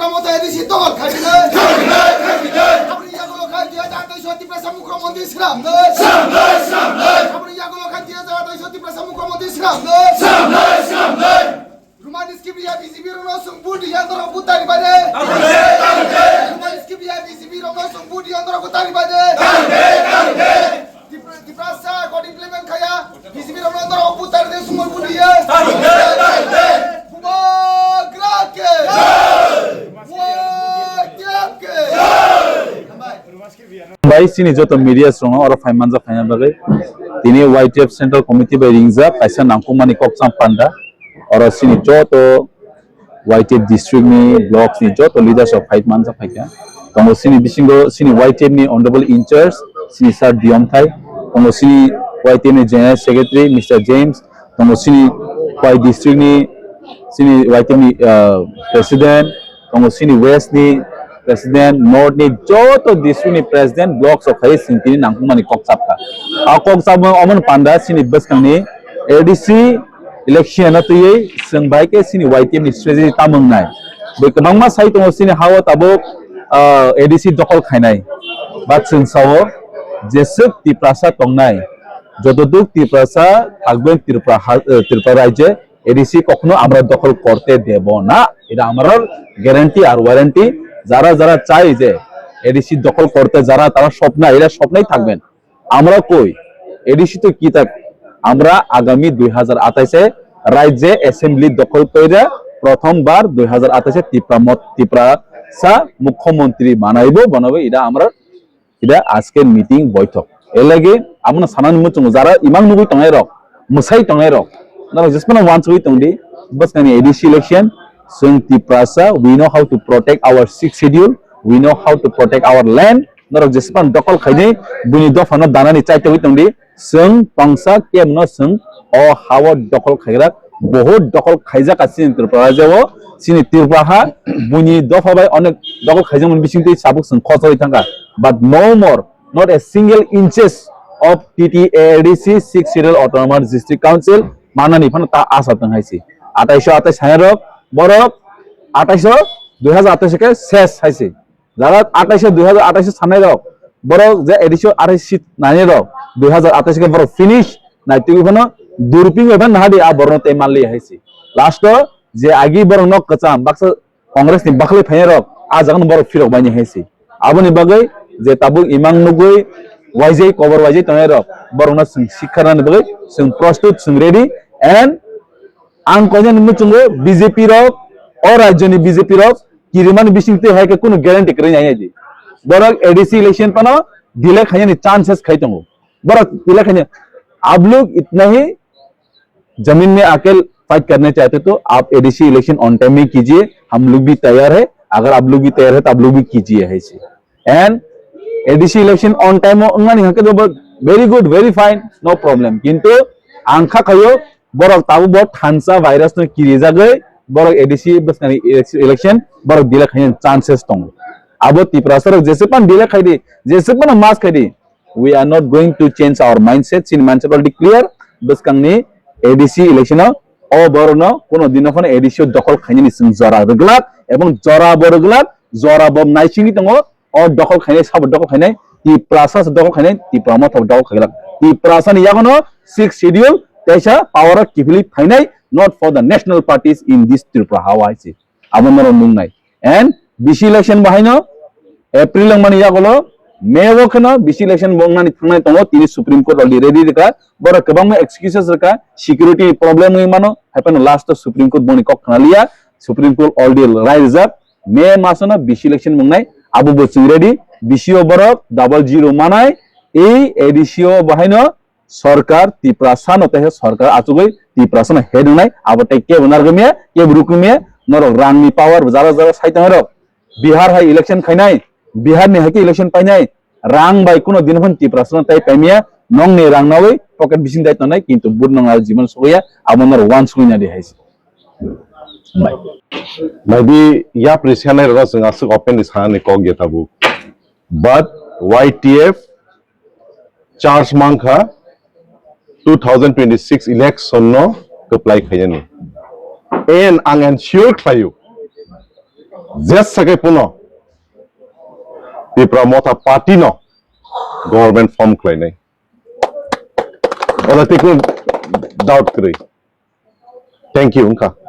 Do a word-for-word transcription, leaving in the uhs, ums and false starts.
Mamata A D C tongol khaibinai. Aboni yagulo khai diya jatoi soti prasa mukhyamantri swnamnai. Aboni yagulo khai diya jatoi soti prasa mukhyamantri swnamnai. Rumani skibiya B J P rokno sung budi yandoro butari bade. Rumani skibiya B J P rokno sung budi yandoro butari bade. Tipra-, Tiprasa God implement khaya, B J P rokno norok butar de sumol buliya. Bubagra ke. Y T F ke. Bai sini joto media song oro phai manja phai bagwi. Tini Y T F Central Committee bai ringjak kaisa nangkukmani kokcham panda. Oro sini joto Y T F district ni, blocks ni joto leaders rok phai manjak phaikha. Tongo sini bisingo sini Y T F ni honorable in charge, sini Sir Diyom Thai, tongo sini Y T F ni general secretary Mister James, tongo sini Y district ni sini Y T F ni, ah, president, tongo sini west ni president, north ni joto district ni president, blocks rok khai sini tini nangkukmani kok chapkha. A kok chapma omo panda sini bwskang ni A D C election no twiwi chwng bai khe chini Y T F ni strategy tamo wngnai. Bai kwbangma sai tongo chini ha-o tabuk, ah, A D C dokhol khainai. Ba chwng sao jeswk Tiprasa tongnai, jotoduk Tiprasa thakben Tripura ha-, eh, Tripura rajye A D C kokhno amra dokhol korte debo na. Eta amra guarantee ar warranty. Jara jara chai je A D C dokhol korte jara tara sopnai, eta sopnai thakben. Amra koi? A D C to ki tak? Amra agami dui hazar atais e rajye assembly dokhol koira prothom bar dui hazar atais e Tipra mot-, Tiprasa mukhyamantri banaibo, banaibo ida amra ida ajker meeting boithok. Elage amno sanani muchungo jara imang nugui tongnai rok, mwsai tongnai rok, norok jesmano wansugui tongdi, bwskangni A D C election, chwng Tiprasa, we know how to protect our sixth schedule, we know how to protect our land, norok jespan dokol khainai, buini dophano danani chaitogwi tongdi, chwng tongsa kemno chwng o hao dokol khaigra, bohut dokol khaijak chini Tripura rajyo, chini Tripura ha, buini dopha bai onek dokol khaijakmani bisingtwi sabuk chwng khosoi thangkha, but no more, not a single inches of T T A D C, Sixth Schedule Autonomous District Council, manani phano ta asa tong hai se. Atais o atais sanai rok, borok atais o dui hazar atais khe ses hai se. Jara atais o dui hazar atais sanai rok, borok je A D C o atais seat nai rok, dui hazar atais khe borok finish, nai twi phano durping bai phano nahadi a borok no tei manli hai se. Last o je agi borok nok kwcham baksa Congress ni bakhli phainai rok, a jaga no borok phirok baini hai se. Aboni bagwi je tabuk imang nugui, waijai kobor waijai tongnai rok, borok no chwng sikha rwnani bagwi chwng prostut, chwng ready, and ang koinani muchungo B J P rok, o rajyo ni B J P rok, kirimani bising twi hai khe kunu guarantee kwrwi nai di. Borok A D C election phano delay khainani chances khai tongo. Borok delay khainai, आप लोग इतना ही जमीन में आके फाइट करना चाहते तो आप A D C election on time में कीजिए, हम लोग भी तैयार है, अगर आप लोग भी तैयार है तो आप लोग भी कीजिए hai se. And A D C election on time o wngnani hwnkhe to very good, very fine, no problem. Kintu ang kha khaio borok tabuk bo thansa virus no kirijagwi borok A D C bwskangni election borok delay khainani chances tongo. Abo Tiprasa rok jeswk phano delay khai di, jeswk phano mas khai di, we are not going to change our mindset. Chini mindset already clear. Bwskangni A D C election o, o borokno kuno dino phano A D C o dokhol khainani chwng jora rwglak, ebong jora bo rwglak, jora bo naisingwi tongo. O dokhol khainai, sabo dokhol khainai, Tiprasa se dokhol khainai, Tipra Motha bo dokhol khaiglak. Tiprasa ni yagono Sixth Schedule teisa power o kiphilwi phainai, not for the national parties in this Tripura hawa hai se. Abo norok nungnai. And B C election bo haino April wngmani yagulo May o kheno B C election bo wngnani thangnai tongo, tini Supreme Court already ready rwkha, borok kwbangma excuses rwkha, security ni problem wngwi mano, haiphano last o Supreme Court boni kok khna liya, Supreme Court already rai rijak, May masono B C election bo wngnai, abo bo chwng ready, B C o borok double zero manai, ei A D C o bo haino Sorkar Tiprasa no teisa sorkar achugwi Tiprasa no head wngnai, abo tei kebo narwkmiya, kebo rwkmiya, norok rangni power bo jara jara sai tongnai rok. Bihar hai election khainai, Bihar ni hai khe election painai, rang bai kuno din phano Tiprasa no tai paimiya, nongni rang nawi pocket bising dai tongnai, kintu but nong aro jiban sokya, abo norok wansukwi nadi hai se. Bai. Maybe yapri sanai rok chwng aswk openly sanani kok ya tabuk. But Y T F charge mankha two thousand twenty-six election no kwplai khaiyani. And ang ensure khlaio, Jesa khe pono Tipra Motha Party no government form khlainai. Oda tei kunu doubt kwrwi. Thank you wngkha.